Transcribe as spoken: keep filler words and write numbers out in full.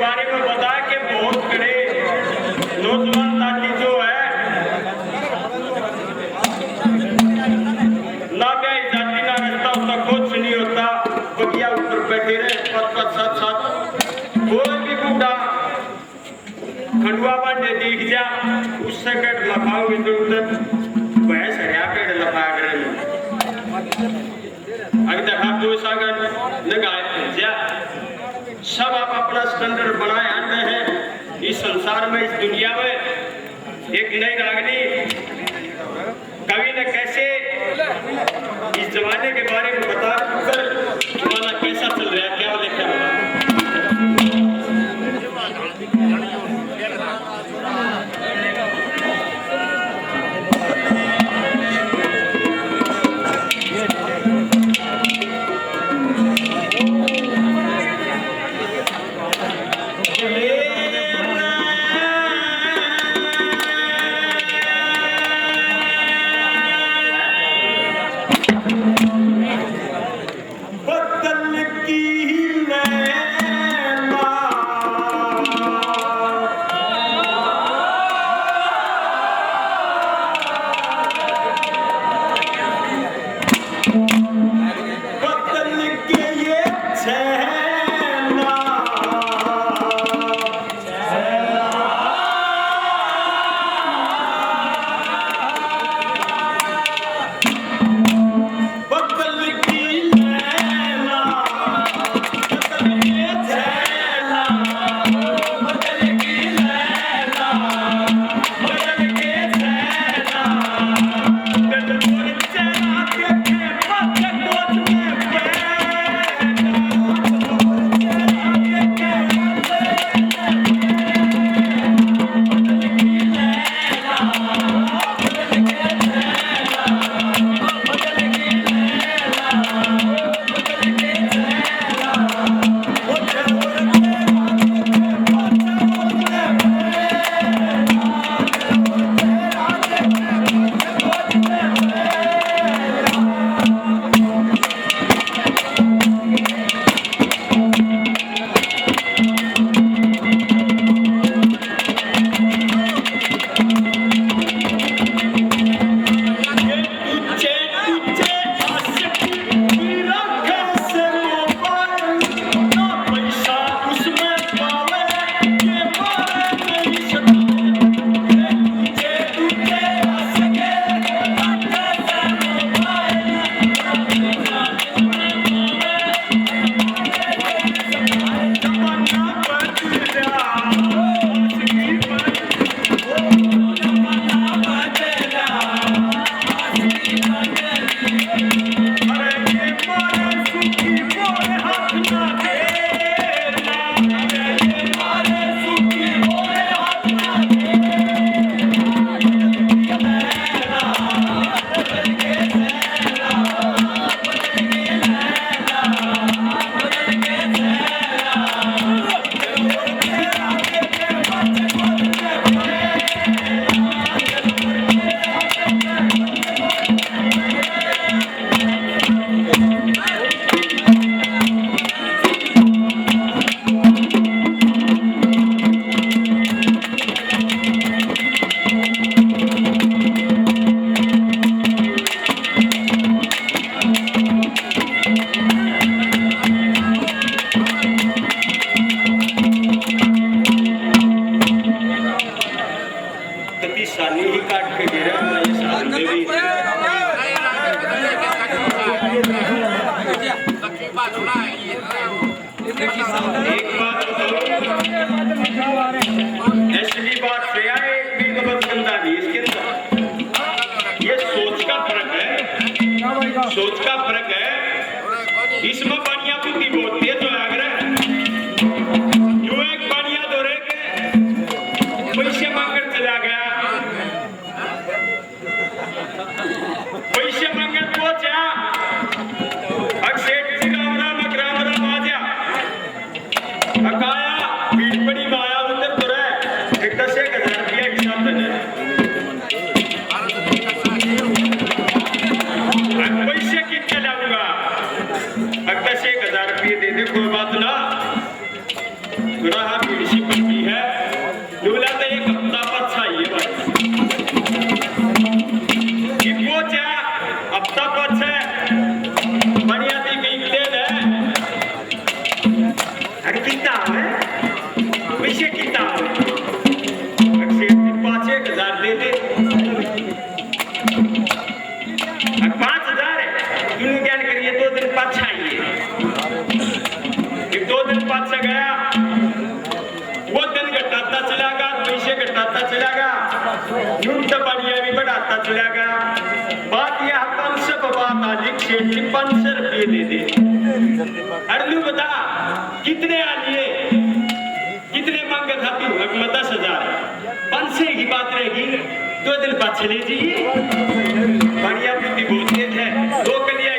बारे में बताया कि बहुत कड़े नौजवान दादी जो है, ना ब्याह जाति ना रिश्ता होता, कुछ नहीं होता, बगिया ऊपर बैठे रहे, पत पत सात सात, कोई भी बूढ़ा खंडुआ बांधे दिख जा, उससे कट लफाओगे तो उधर भैंस हरिया पेड़ लफा करे। अभी तक आप दो सागर नगाए भेजा, सब आप अपना स्टैंडर्ड बनाए आने हैं इस संसार में, इस दुनिया में। एक नई रागनी कवि ने कैसे इस जमाने के बारे में बता कर जमाना कैसा चल रहा है, क्या लिखा है। बदल की लैला, बदल के ये छैला। कति सानी ही काट के दे रहे हैं, ये साल में भी। एक बात बताओ, असली बात से आए, एक भी गलत बंदा नहीं इसके अंदर। ये सोच का फर्क है, सोच का फर्क है। इसमें बढ़िया बुद्धि बहुत तेज होया करे। जो एक बढ़िया दौरे के पैसे मांगकर चला गया, पैसे मांगकर पहुंचा, अब सेठ जी राम राम, राम राम आ जा। इसी पर की है। बोला तो एक हफ्ता पाछा ही है भाई। कि वो जा हफ्ता पाछा बढ़िया थी बीकते है। अरे कितना है? पैसे कितना है? अरे सेठ जी, पाँच एक हजार दे दे। अरे पाँच हजार है, तूने क्या करिए, दो दिन पाछा आइए। फिर दो दिन पाछा गया, वो दिन घटाता चला गया, पैसे घटाता चला गया, यूं तो बढ़िया भी बढ़ाता चला गया। बात यह पाँच सौ पर बात आ गई, सेठ जी पाँच सौ रुपये दे दे। अरे तू बता, कितने आ लिए, कितने मांगे था तू? अब मैं दस हजार। पाँच सौ की बात रहेगी, दो दिन पाछे ले जाइए। बढ़िया बुद्धि बहुत तेज है, दो कलिया